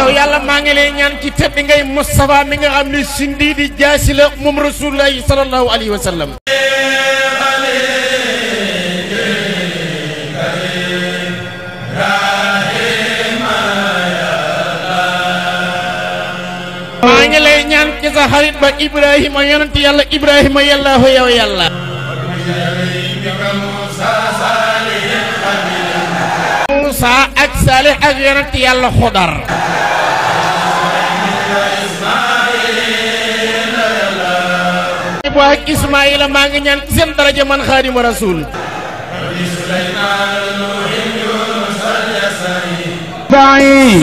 yow yàlla maa ngi lay ñaan ci tedd ngay Mustafa mi nga xam ne sindi di jaasi la moom rasulullahi sallallahu alayhi wa sallam maa ngi lay ñaan ci sa xarit ba Ibrahima yonent yàlla Ibrahima yàllaahu yow yàlla Musa ak Salih ak yonent yàlla Xudar Ibrahima ak Ismaïla maa ngi ñaan ci seen daraja man Xaadimu Rasuul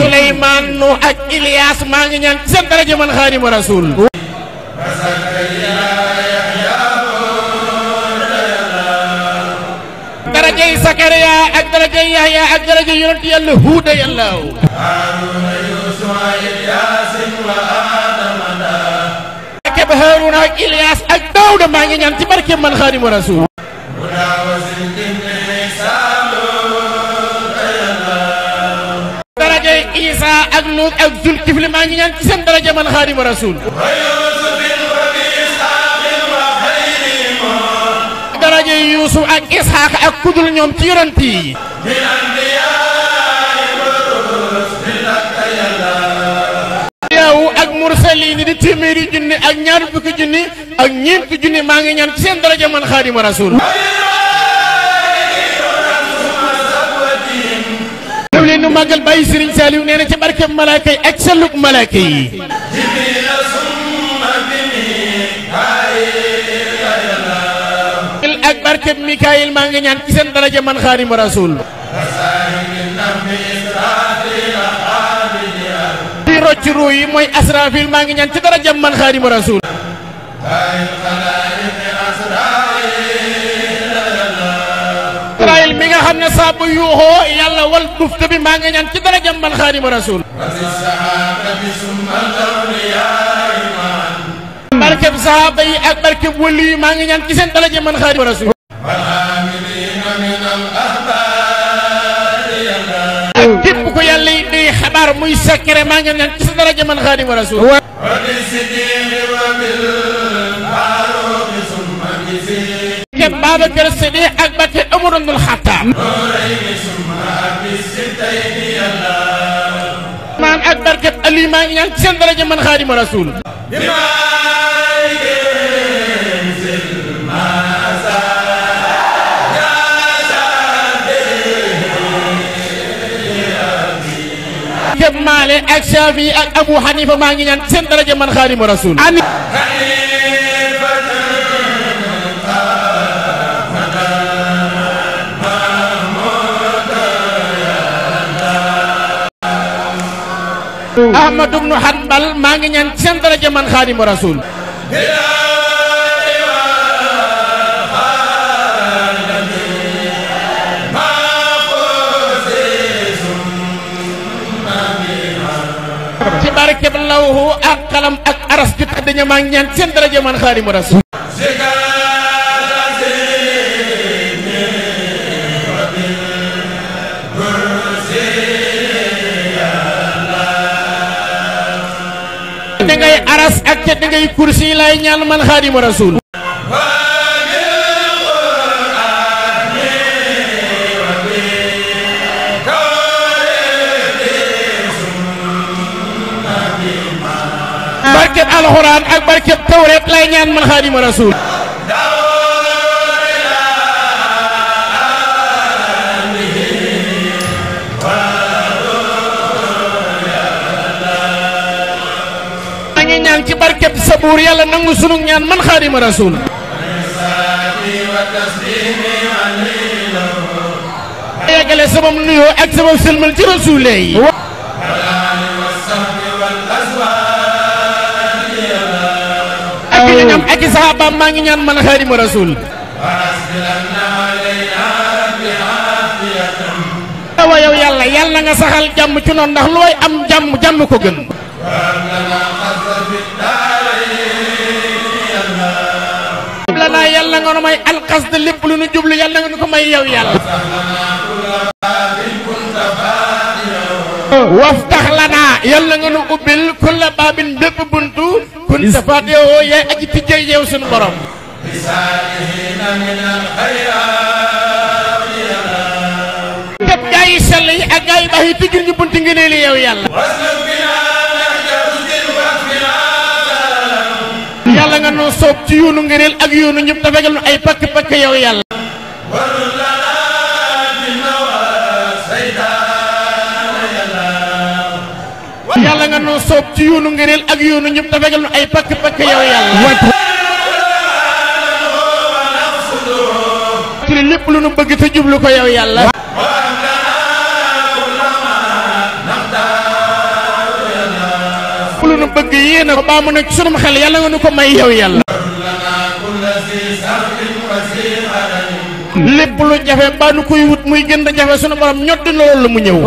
Suleymaan Nuux ak Iliyaas maa ngi ñaan ci seen daraja man Xaadimu Rasuul darajay Sakariya ak darajay Yahya ak darajay yonent yàlla Huuda yàllaaw barkeb Haaruna ak Iliyaas ak Daawuda maa ngi ñaan ci barkeb man Xaadimu Rasuul darajay Isa ak Nuux ak Zulkifli maa ngi ñaan ci seen daraja man Xaadimu Rasuul darajay Yuusuf ak Isxaaq ak kudul ñoom ci yonent yi yow ak mursaliin di téeméeri junni ak ñaar fukki junni ak ñeenti junni maa ngi ñaan ci seen daraja man Xaadimu Rasuul def leen nu màggal bàyyi Sëriñ Saaliw nee na ci barkeb malaaka yi ak selluk malaaka yi ak barkeb Mikaayil maa ngi ñaan ci seen daraja man Xaadimu Rasuul di rocc ruu yi mooy Asraafil maa ngi ñaan ci daraja man Xaadimu Rasuul Israayil mi nga xam ne saa bu yuuxoo yàlla wal bufta bi maa ngi ñaan ci daraja man Xaadimu Rasuul barkeb sahaaba yi ak barkeb wali yi maa ngi ñaan ci seen daraja man Xaadimu Rasuul ak képp ku yàlla yi di xabaar muy secret maa ngi ñaan ci seen daraja man Xaadimu Rasuul barkeb Baabakar Sidiq ak barkeb Umar ibnul Xattaab maan ak barkeb Ali maa ngi ñaan ci seen daraja man Xaadimu Rasuul barkeb Maalik ak Shaafi ak Abu Hanifa maa ngi ñaan ci seen daraja man Xaadimu Rasuul Ahmad ibnu Hanbal maa ngi ñaan ci seen daraja man Xaadimu Rasuul ci barkeb lawhu ak qalam ak aras ju tedd ña maa ngi ñaan ci seen daraja man Xaadimu Rasuul te ngay aras ak te ngay kursi lay ñaan man Xaadimu Rasuul barkeb alxuraan ak barkeb tawreet lay ñaan man Xaadimu Rasuul ñaan ci barkeb sabuur yàlla nangu sunu ñaan man Xaadimu Rasuul yeggale sama nuyoo ak sama sëlmal ci rasuule yi ak ñu ñam ak sahabaam maa ngi ñaan man Xaadimu Rasuul wa yow yàlla yàlla nga saxal jàmm ci noonu ndax looy am jàmm jàmm ko gën lana yàlla nga nu may alqasd lépp lu nu jublu yàlla nga nu ko may yow yàlla waftax lana yàlla nga nu ubbil kulla baabin bépp buntu kun tafaat yow yaay aji tijjee yow sunu borom tëb gaa yi sell yi ak gaa yi baax yi tijjul ñu bunti ngëneel yow yàlla yàlla nga nu soob ci yoonu ngëneel ak yoonu ñëpp te fegal nu ay pakk-pakk yow yàlla yàlla nga nu soob ci yoonu ngëneel ak yoonu ñëpp te fegal nu ay pakk-pakk yow yàlla ci lépp lu nu bëgg te jublu ko yow yàlla lu nu bëgg yéena ko baa mu ne ci sunum xel yàlla nga nu ko may yow yàlla lépp lu jafe baa nu koy wut muy gën a jafe sunu borom ñoddi na loolu mu ñëw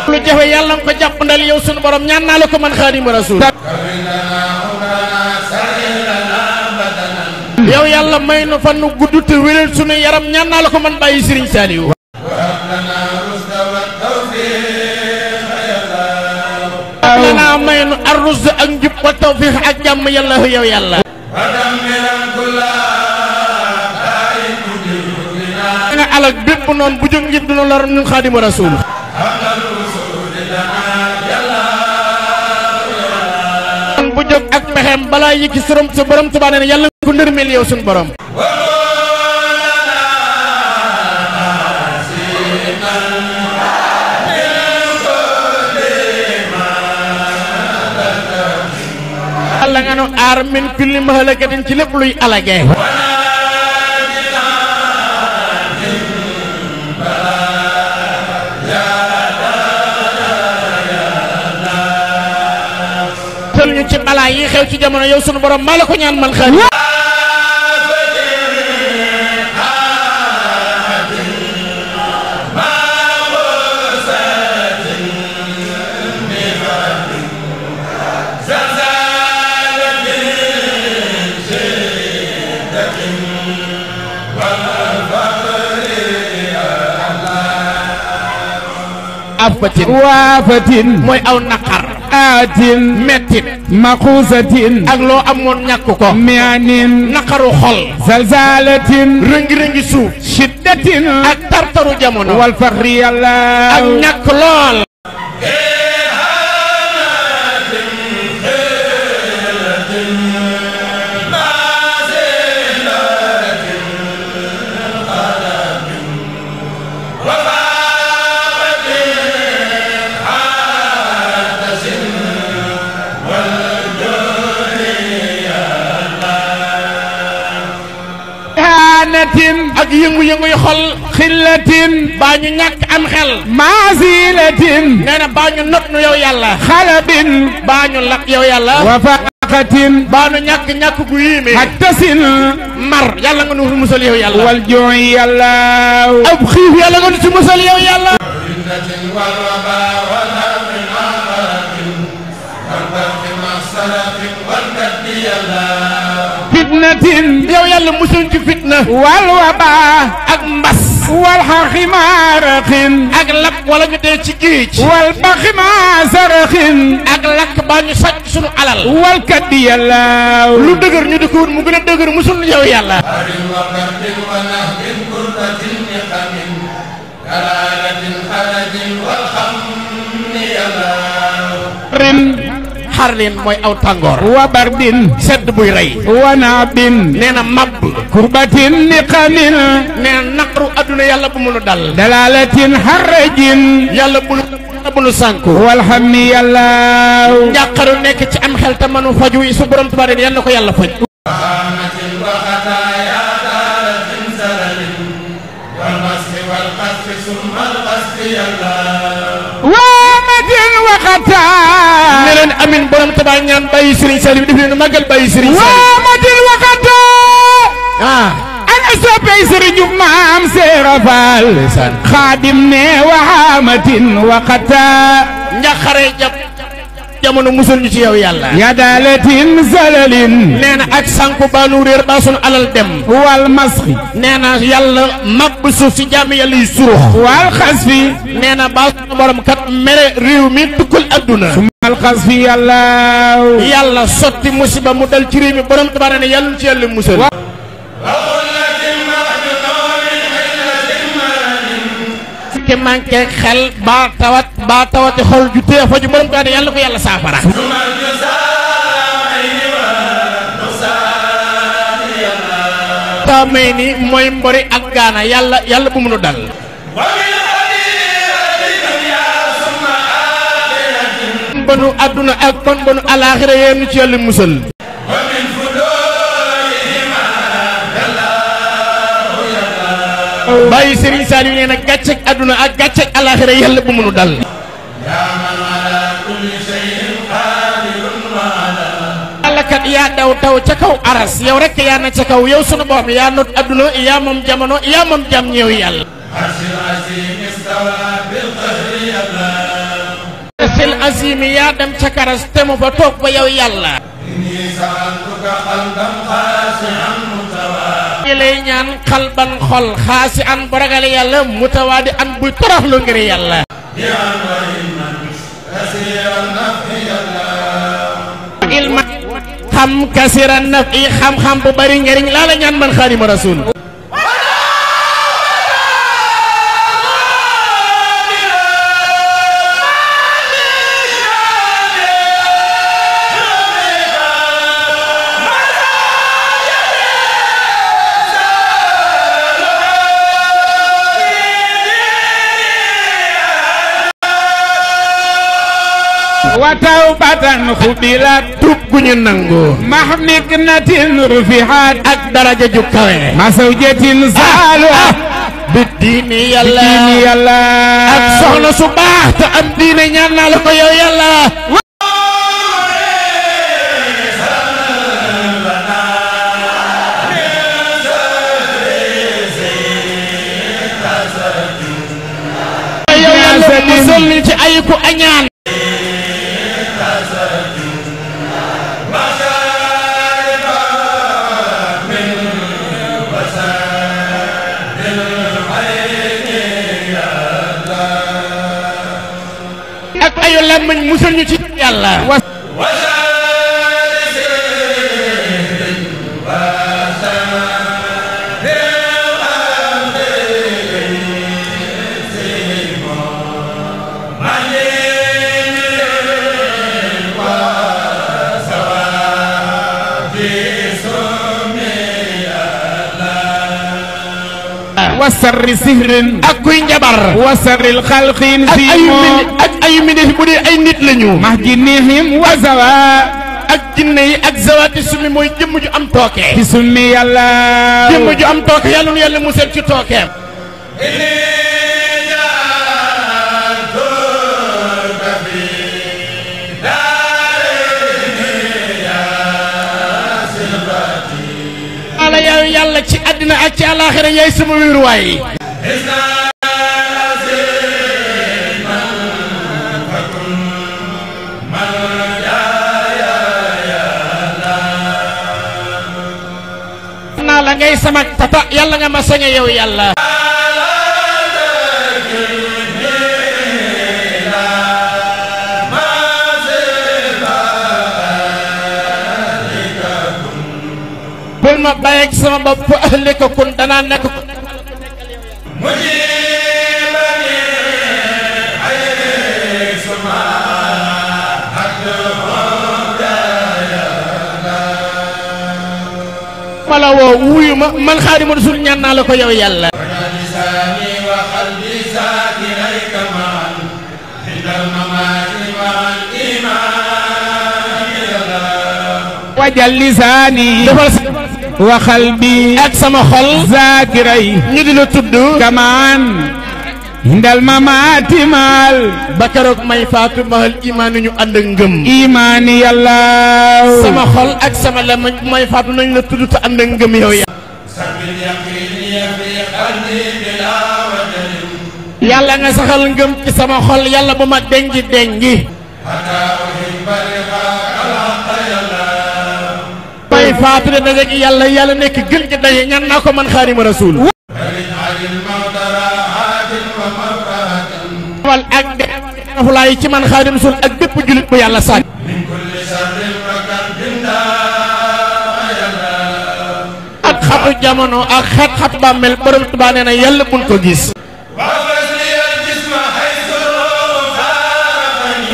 lu jafe yàlla nga ko jàppandal yow sunu borom ñaan naa la ko man Xaadimu Rasuul yow yàlla may nu fan nu gudd te wéral sunu yaram ñaan naa la ko man bàyyi Sëriñ Saaliw lana may nu arrus ak njub wa tawfiix ak jàmm yàlla yow yàlla nga alak bépp noonu bu jóg ngir duna lor ñun Xaadimu Rasuul bu jóg ak pexem balaa yëkki sorom sa borom Tuubaa nee na yàlla ko ndërmeel yow suñu borom yàlla nga nu aar min kulli mahalakatin ci lépp luy alage tël ñu ci balaa yi xew ci jamono yow sunu borom maa la ko ñaan man Xaadim afatin waafatin mooy aw naqar aatin mettit maquusatin ak loo amoon ñàkk ko mianin naqaru xol zalzalatin rëngi-rëngi suuf shiddatin ak tartaru jamono wal faxri yàlla ak ñàkk lool ak yëngu-yëngu yu xol xillatin baa ñu ñàkk am xel maasilatin nee na baa ñu not nu yow yàlla xalabin baa ñu lak yow yàlla wafaqatin baa ñu ñàkk gu yéeme hattasin mar yàlla nga nu musal yow yàlla wal jooy yàlla ab xiif yàlla nga nu ci musal yow yàlla fitnatin yow yàlla musul ci fitna wal waba ak mbas wal xaximaaraxin ak lap wala ñu dee ci géej wal baximaasaraxin ak lakk baa ñu sàcc sunu alal wal kaddi yàlla lu dëgër ñu di ko wut mu gën a dëgër musul yow yàlla xarlin mooy aw tàngoor wa bardin sedd buy rey wa naabin nee na mabb kurbatin niqamin nee na naqaru adduna yàlla bu mu nu dal dalalatin harrajin yàlla bu nu sànku walhamni yàlla njàqaru nekk ci am xel te manu faju yi su borom Tuubaa yal na ko yàlla faj ne leen amin borom Tuubaa ñaan bàyyi Serigne Saliou def leen màggal bàyyi Serigne Saliou waamatil waxata ana soppey Serigne maam Seera Faal Xaadim ne waamatin waxata njaxare jàpp jamono musal ñu ci yow yàlla yadalatin zalalin nee na ak sànku baanu réer ba sunu alal dem wal masxi nee na yàlla màbb suuf si jàmm yàlla yu surux wal xasfi nee na ba sunu borom kat mere réew mi tukkul adduna wal xasfi yàlla sotti musiba mu dal ci réew mi borom tabaara ne yàlla ci yàlla musal ke manqué xel ba tawati xol ju tee fa ju borom kaa ne yàlla ko yàlla saafara may ni mooy mbori ak gaana yàlla bu munu dal banu adduna ak kon banu alaaxira yéen ci yàlla musal bàyyi Serigne Saliou nee na gàcceeg adduna ak gàcceeg alaaxira yàlla bu munu dal yàlla kat yaa daw taw ca kaw aras yow rek yaa na ca kaw yow sunu borom yaa not adduna yaa moom jamono yaa moom jam ñëw yàlla sil azimi yaa dem ca karas te mu fa toog ba yow yàlla ngi lay ñaan xalban xol xaasi an bu ragale yàlla mutawaadi an buy toroxlu ngir yàlla ilma xam kasiran naf i xam-xam bu bari njëriñ laa la ñaan man Xaadimu Rasuul wa tawbatan xubilat tub gu ñu nangu mahmiknatin rufihat ak daraja ju kawe masawjatin zaalu bi diini yàlla ak soxna su baax te am diine ñaan naa la ko yow yàlla yow yàlla musal ni ci ay ku añaan ak ayu làmmiñ musal ñu ci yàlla wasarri sihrin ak kuy njabar wasarril xalqin ak fimo ayu mbindeef bu dee ay nit lañu mahjinihim wa zawa ak jinne yi ak zawaati summi mooy jëmm ju am tooke fi summi yàlla jëmm ju am tooke yàlla nu yàlla musal ci tookeem ala yow yàlla ci àddina ak ci àllaaxira yaay sama wéeruwaay naa la ngay sama tata yàlla nga ma sañe yow yàlla bul ma bàyyeeg sama bopp ahlika kun danaa nekk mala woo wuyu ma man Xaadimu Rasuul ñaan naa la ko yow yàlla wajal lisaani wa xalbi ak sama xol zakiray ñu di la tudd kamaan indal mamaati maal ba keroog may faatu mahal imaan ñu ànd ak ngëm imaani yàlla sama xol ak sama la may faatu nañ la tudd te ànd ak ngëm yow yàlla nga saxal ngëm ci sama xol yàlla bu ma dengi dengi faatu de daje gi yàlla yàlla nekk gën ci daje ñaan naa ko man Xaadimu Rasuul wal ak de nafulaay ci man Xaadimu Rasuul ak bépp julit bu yàlla sàkk ak xatu jamono ak xat bàmmeel borom Tuubaa nee na yàlla buñ ko gis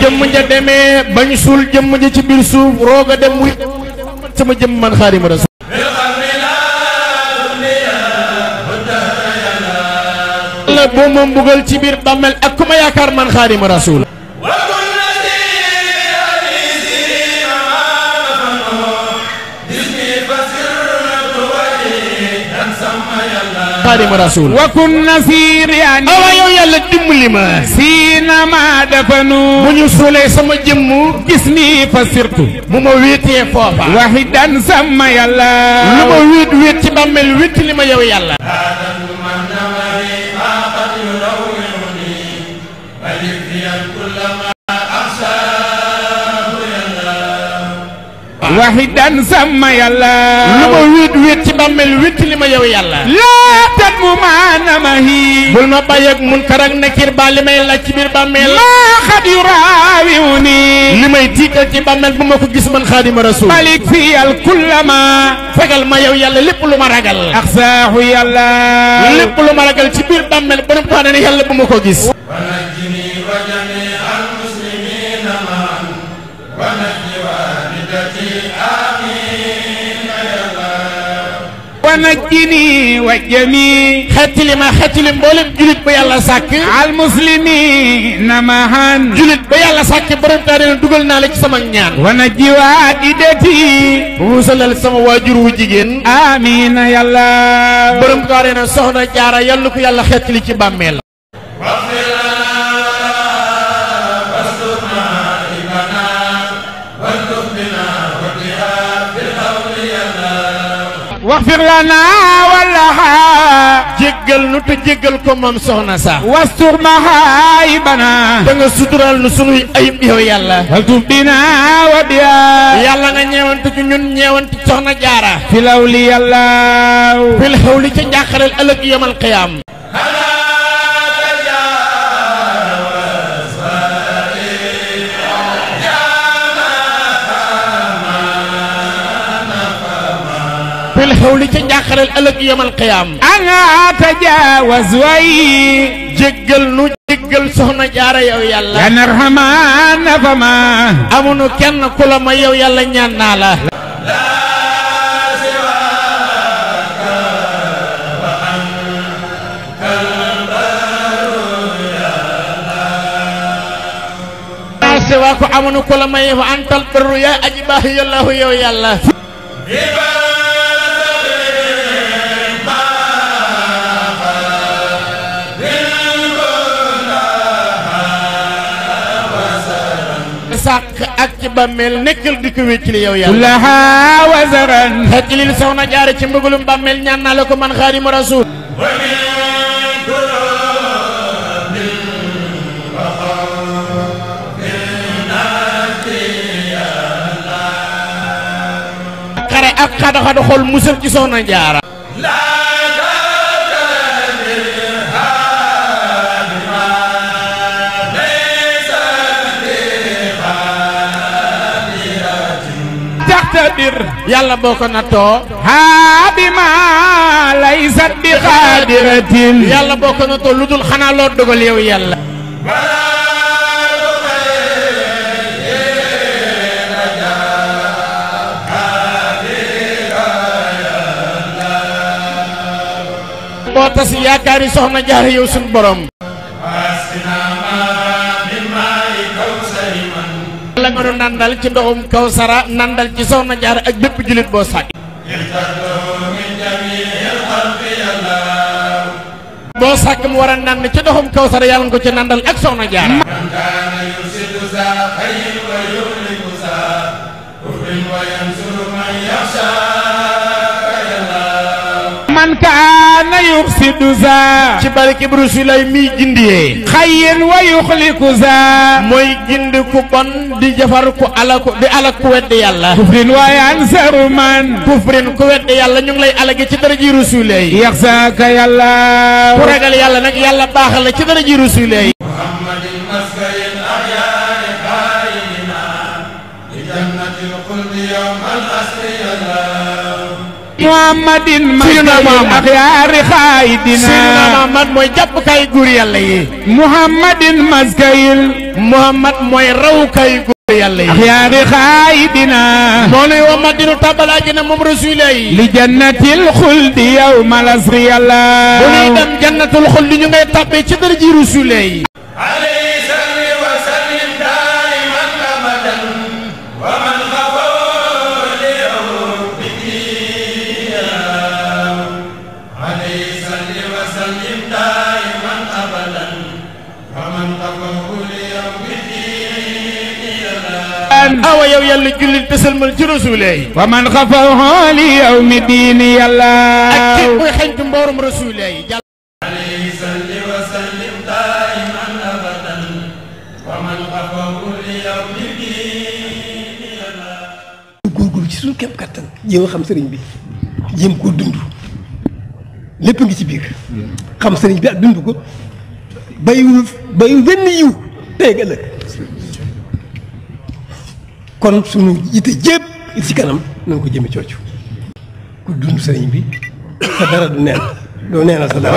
jëmm ja demee bañ suul jëmm ja ci biir suuf roog a dem wuy sama jëmm man Xaadimu Rasuul yàlla boo ma mbugal ci biir bàmmeel ak ku ma yaakaar man Xaadimu Rasuul Xaadimu Rasuul wa kun nasirani awa yow yàlla dimbali ma siina ma dafanu bu ñu suulee sama jëmm gis ni fa sirtu bu ma wéetee foofa wahidan sama yàlla lu ma wéet ci bàmmeel wéet li ma yow yàlla wahidan sama yàlla lu ma wéet ci bàmmeel wéet li ma yow yàlla laa tat mu maanamahi bul ma bàyyi ak munkar ak nakir ba li may laaj ci biir bàmmeel maa xad yuraawiuni li may tiital ci bàmmeel bu ma ko gis man Xaadimu Rasuul malik fi al kullama fegal ma yow yàlla lépp lu ma ragal axsaahu yàlla lépp lu ma ragal ci biir bàmmeel borom Tuubaa ne yàlla bu ma ko gis wanajjini wa jami xettili ma xettili mboolem julit ba yàlla sàkk al muslimina mahan julit ba yàlla sàkk borom taa ne dugal naa la ci sama ñaan wanajji waadidati musalal sama waajur wu jigéen amina yàlla borom taa ne soxna jaara yàlla ko yàlla xettili ci bàmmeel waxfir lana wallaha jéggal nu te jéggal ko moom soxna sa wastur mahaibana da nga sutural nu sunuy ayib yow yàlla waltuf bina wa biya yàlla nga ñeewante ci ñun ñeewante soxna jaara filawli yàlla fil xawli ca njàqareel ëllëg yomal qiyaam fil xawli ca njàqareel ëllëg yomal qiyaam ana tajawaz way jéggal nu jéggal soxna jaara yow yàlla ya narhaman fama amunu kenn ku la ma yow yàlla ñaan naa la waa ko amunu ku la may fa antal birru yaa aji baax yàllaahu yow yàlla sàq ak ci bàmmeel nekkal di ko wéccili yow yàlla laha wazaran xet lil soxna jaare ci mbëggalum bàmmeel ñaan naa la ko man Xaadimu Rasuul xare ak xada-xada xol musal ci soxna jaara taxtadir yàlla boo ko nattoo haa bima laysat bi xaadiratin yàlla boo ko nattoo lu dul xanaa loo dogal yow yàlla boo tas yaakaar yi soxna jaara yow suñu borom la nga doon nandal ci ndoxum Kawsara nandal ci soxna jaara ak bépp julit boo sàkk boo sàkk mu war a nand ci ndoxum Kawsara yàlla nga ko ci nandal ak soxna jaara man kaana kaana yuxsidu za ci barke bu Rasulullah mi gindiyee xayyin wa yuxliku za mooy gindi ku bon di jafar ku alaku di alak ku weddi yàlla kufrin wa yansaru man kufrin ku weddi yàlla ñu ngi lay alage ci daraji Rasulullah yaxsaaka yàlla ku ragal yàlla nag yàlla baaxal la ci daraji Rasulullah muhammadin maskayil axyaari xaayidina Seydina Muhammad mooy jàppkaay góor yàlla yi muhammadin maskayil Muhammad mooy rawkaay góor yàlla yi axyaari xaayidina moo nuy wa madinu tabalaaji na moom Rasulullah yi li jannatil xuldi yawmal asri yàlla bu ñuy dem jannatul xuldi ñu ngay tàbbee ci daraji Rasulullah yi awa yow yàlla jullil te sëlmal ci Rasulullah yi wa man xafahu li yawmi diini yàlla ak képp kuy xañtu mboorum Rasulullah yi góorgóorlu ci suñu kéem kattan jéem a xam sëriñ bi jéem koo dund lépp ngi ci biir xam sëriñ bi ak dund ko bayiwul wenn yiw tey ak ëllëg kon suñu yite jépp ci kanam nañ ko jëme coocu ku dund sëriñ bi sa dara du neen doo neenal sa dara.